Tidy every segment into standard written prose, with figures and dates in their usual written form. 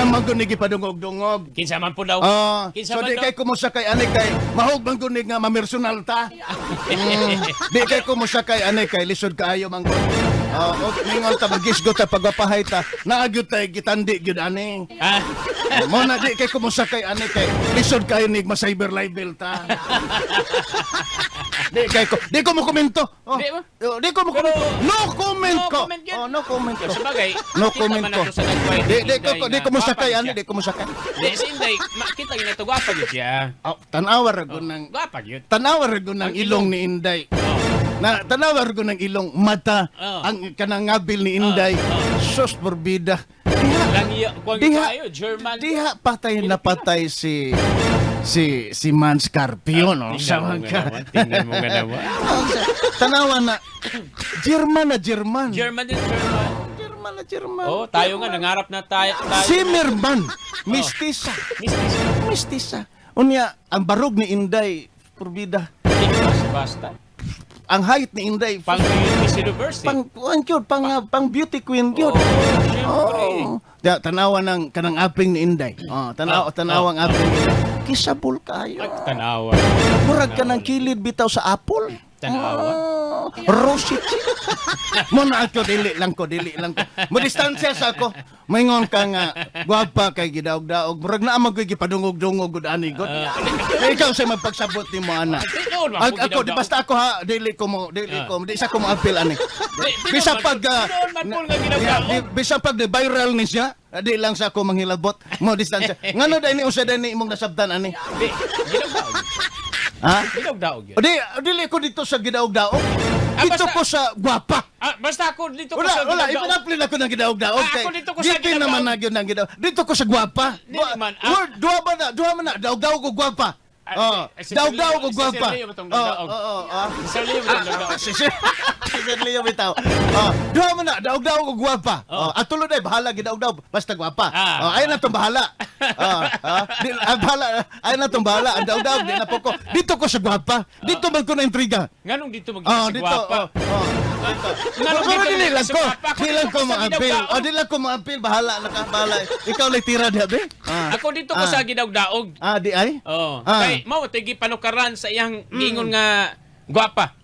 Naman gud ni gipadungog-dungog. Kinsa man po daw. Ah, Kinsa so man di daw. kay ko mosakay ani kay mahog man gud ni nga mamersonal ta. Di kay ko mosakay ani kay lisod kaayo man gud. Oh, og ningon ta magisgo ta pagwapahay ta. Naa gyud tay gitandi gyud ani. Mo na di kay ko mosakay ani kay lisod kaayo ni ma-cyber libel ta. Di kay ko di ko mo komento. Oh, Di ba? oh, di ko mo komento. No comment No ko. comment gyud. Oh, no comment ko. Sa bagay, No kita comment man ko. nato sa nagkwento Di ni di ko Inday di nga ko mosakay gwapa ani, gyud di ko mosakay. siya. Di si Inday, makita gyud nato gwapa gyud siya. Oh, tanawa ra gud ng Gwapa gyud. tanawa ra gud ng Ang ilong ni Inday. Na tanawa ra gud ng ilong, mata, Oh. ang kanang ngabil ni Inday. Sus porbida. Diha Lang iya, kuwang kayo, German. diha patay na patay si si si Mans Carpio, no? Tingnan Sa mo nga mga naman, tingnan mo nga naman. Tanawa na German na German. German din, German. German na German. Oh, tayo nga, nangarap na tayo. Tayo. Zimmerman, mistisa. Mistis. Mistisa. Unya, ang barog ni Inday, porbida. Basta, basta. Ang height ni Inday, Pang Miss University. Pang pang cute, pang pang beauty queen cute. Oh, syempre. Oh. Da, tanawa ng kanang aping ni Inday. Oh, tanawa tanawa ang aping ni Inday. Kisabol kayo. Ay, tanawa. Murag ka ng kilid bitaw sa apple. Tanawa. Oh, rosy cheek. Mo na ako dili lang ko, dili lang ko. Mo distansya sa ako. Maingon ka nga gwapa kay gidaog-daog. Murag naa man ko'y gipadungog-dungog gud ani gud. Eh, ikaw sa magpagsabot nimo ana. Tinuod man Ag, po ako di gidaog-daog. basta ako ha dili ko mo dili ko di sa ko mo appeal ani. Bisa pag Tinuod man po nga gidaog-daog. Bisa pag di viral ni siya, di lang sa ako manghilabot mo distansya. Ngano dai ni usa dai ni imong nasabtan ani? Di, gidaog-daog. Ha? Gidaog-daog yun. O di dili ko dito sa gidaog-daog. Ah, Dito basta- ko sa gwapa. Ah, basta ako dito ko Wala, sa wala. gidaog-daog. Ipinapli ako ng gidaog-daog. Ah, ako dito ko sa Gipin naman gidaog-daog. na gyud ng gidaog. Dito ko sa gwapa. Dili man, ah. Word, duha ba na? Duha man na. Daog-daog o gwapa. Ah, Oh, si Sir daog-daog Leo- o si gwapa. Sir Leo ba tong Oh, daog-daog? oo, ah. Si Sir Leo ba tong daog-daog? Si Sir Leo bitaw. Oh, duha man na, daog-daog o gwapa. Oh, at tulo day bahala gidaog-daog basta gwapa. Oh, ay na tong bahala. Oh, bahala, ay na tong bahala. Ang daog-daog di na po ko. Dito ko sa gwapa. Dito man ko na intriga. Nganong dito magiging Oh, si dito. gwapa? Oh. Dito. Nganong Pero dito dili magiging lang si ko. gwapa? Ako Dili lang dito ko ko sa ma-appeal. gidaog-daog. Oh, dili lang ko ma-appeal. Bahala na ka, bahala. Ikaw lang tira diha be. Ah. Ako dito ko sa gidaog-daog. Ah, di ay? Oh, Ah. kay mao tigi panukaran sa iyang giingon nga gwapa.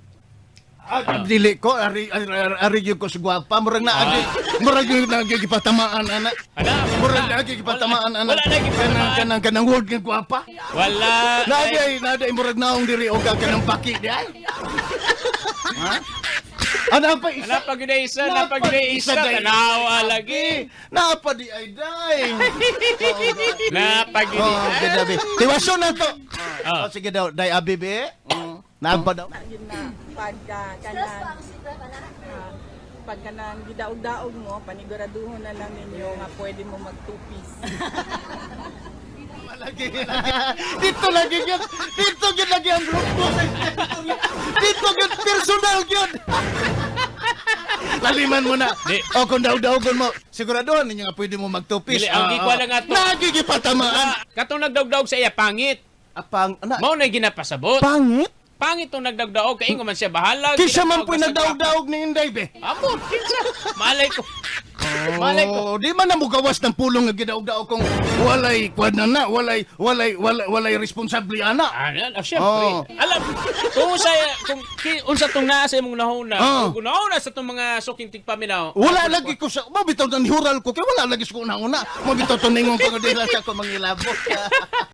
Ah, dili ko ari ari, ari gyud ko sa gwapa. Murag na adi. Murag gyud na gyud gipatamaan ana. Ala, Murag na gyud gipatamaan ana. Wala na gipatamaan. Kanang kanang kanang word nga gwapa. Wala. Na di ay, na di ay murag naong diri og kanang paki di ay. Ha? Ano pa isa? Napa gyud isa, napa gyud isa, day. tanawa lagi. Napa di ay day. Napa gyud. Oh, gabi. Tiwaso na to. Ah. Oh, sige daw, day abi be. Napa daw. Yun na pagka kanan pag kanang gidaog-daog mo, paniguraduhon na lang ninyo nga pwede mo mag two piece. Lagi. Dito lagi gyud. Dito gyud lagi ang grupo sa istorya. Dito gyud personal gyud. Laliman mo na. Di. O kung daog-daogon mo, siguraduhan ninyo nga pwede mo magtupis. Dili, ang gikuha lang ato. Nagigipatamaan. Katong nagdaog-daog sa iya pangit. Apang, na, Mao na ginapasabot. pangit? Pangit tong nagdaog-daog kay ingon man siya bahala. Kisa man Gidaog-daog po'y sa nagdaog-daog ni Inday, be. gwapa. Amo, kinsa? Malay ko. Malay ko. Oh, di man na mugawas ng pulong nga gidaog-daog kung walay kwan na na, walay walay walay, walay responsable ana. Ah, ah, syempre. Oh. Alam, kung unsa kung unsa tong naa sa imong nahuna, kung nahuna sa tong mga suking tigpaminaw. Wala lagi ko sa mabitaw ng hural ko kay wala lagi sa una-una. Mabitaw to ningon ko nga dila sa ko mangilabot.